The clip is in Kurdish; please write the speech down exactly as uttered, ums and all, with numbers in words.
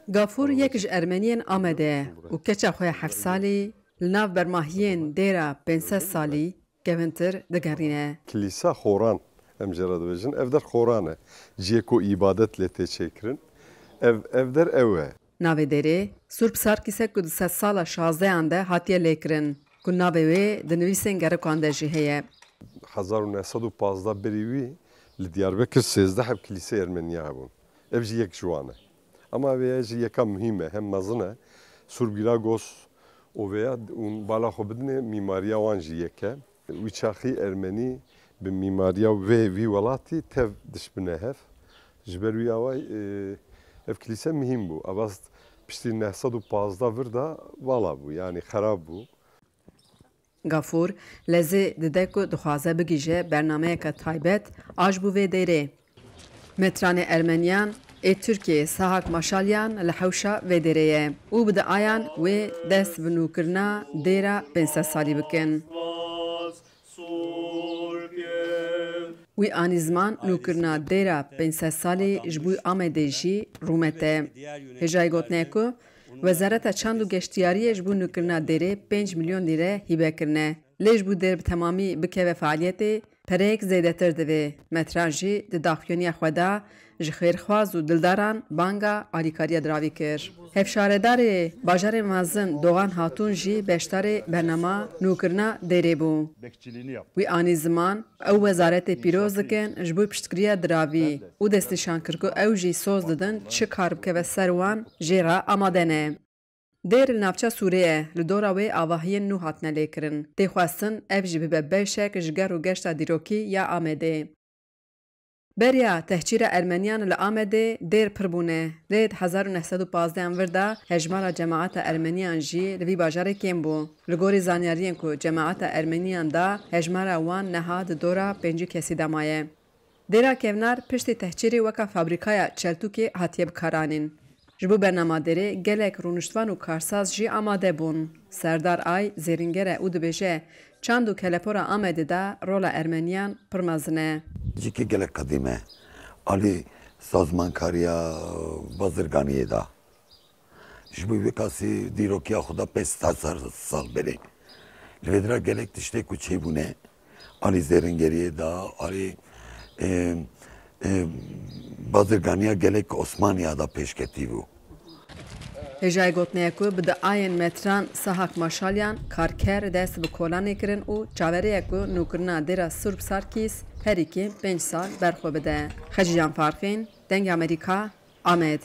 Gafûr yek ji Ermeniyên Amedê ye û keça xwe ya heft salî li nav bermahiyên dêra pênc sed salî kevintir digerîne. Kilîsa Xoran, em jê re dibêjin, ev der Xoran e. Cihê ku îbadet lê tê çêkirin, ev, ev der ew e. Navê derê Surp Sarkîs e ku di sedsala şazdehan de hatiye lêkirin, ku navê wê di nivîsên gerikan de jî heye. Hezar û neh sed û pazdeh berî wî li Diyarbekir sêzdeh heb kilîseyê Ermeniya hebûn. Ev jî yek ji wan e. Ama vêya jî yeka muhîm e, hem mezin e. Surp Giragos û vêya û bala xwe bidinê mîmariya wan jî yek e. Wî çaxî Ermenî bi mîmariya vê vî welatî tev dişibine hev. Ji ber wî awayî, e, ev kilîse muhîm bû. Eva piştî neh sed û pazdeh vir de vala bû, yanî xerab bû. Gafûr lezê dide ku dixwaze bigihîje bernameyeke taybet a ji bo vê dêrê. Metranê Ermeniyan ê Tirkiyeyê Sahak Maşalyan li hewşa vê dêrê ye û bi diayan wê dest bi nûkirina dêra pênc sed salî bikin. Wî anî ziman nûkirina dêra pênc sed salî ji bo Amedê jî rûmet e. Hêjayî gotinê ye ku Wezareta Çand û Geştiyariyê ji bo nûkirina dêrê pênc milyon lîre hîbe kirine. Lê ji bo dêr bi temamî bikeve fealiyetê, pereyek zêdetir divê. Metran jî di daxuyaniya xwe de ji xêrxwaz û dildaran banga alîkariya diravî kir. Hevşaredarê bajarê mezin Doğan Hatun jî beşdarê bernama nûkirina dêrê bû. Wî anî ziman, ew wezaretê pîroz dikin ji bo piştgiriya diravî û destnîşan kir ku ew jî soz didin çi kar bikeve ser wan jê re amade ne. Dêr li navça Sûrê ye, li dora wê avahiyên nû hatine lêkirin. Tê xwestin ev jî bibe beşek ji ger û geşta dîrokî ya Amedê. Beriya tehcîra Ermeniyan li Amedê dêr pir bûne, lê di hezar û neh sed û pazdeh an vir de hejmara cemaeta Ermeniyan jî li vî bajarê kêm bû. Li gorî zanyariyên ku cemaeta Ermeniyan da, hejmara wan neha di dora pêncî kesî de maye. Dêra Kevnar piştî tehcîrê weka fabrîkaya çeltûkê hatiye bikaranîn. Ji bo bernama dêrê gelek rûniştvan û karsaz jî amade bûn. Serdar Ay zêrînger e û dibêje, çand û kelepora Amedê de rola Ermeniyan pir mezin e. Cîkê gelek qedîm e. Alî sazmankariya bazirganiyê de. Ji bo wê kasî dîrokiya xwe de pênc sed sal berê. Li vê dira gelek tiştê ku çêbûne, alî zêrîngeriyê de, alî, e, e, bazirganiya gelek Osmaniya de pêşketî bû. Hêjayê gotinê ye ku bi diayên metran Sahak Maşalyan karker dest bi kolanê kirin û çaverê ye ku nûkirina dêra Surp Sarkîs herî kêm pênc sal berxwe bide. Xecîcan Farqîn, Dengê Amerîka, Amed.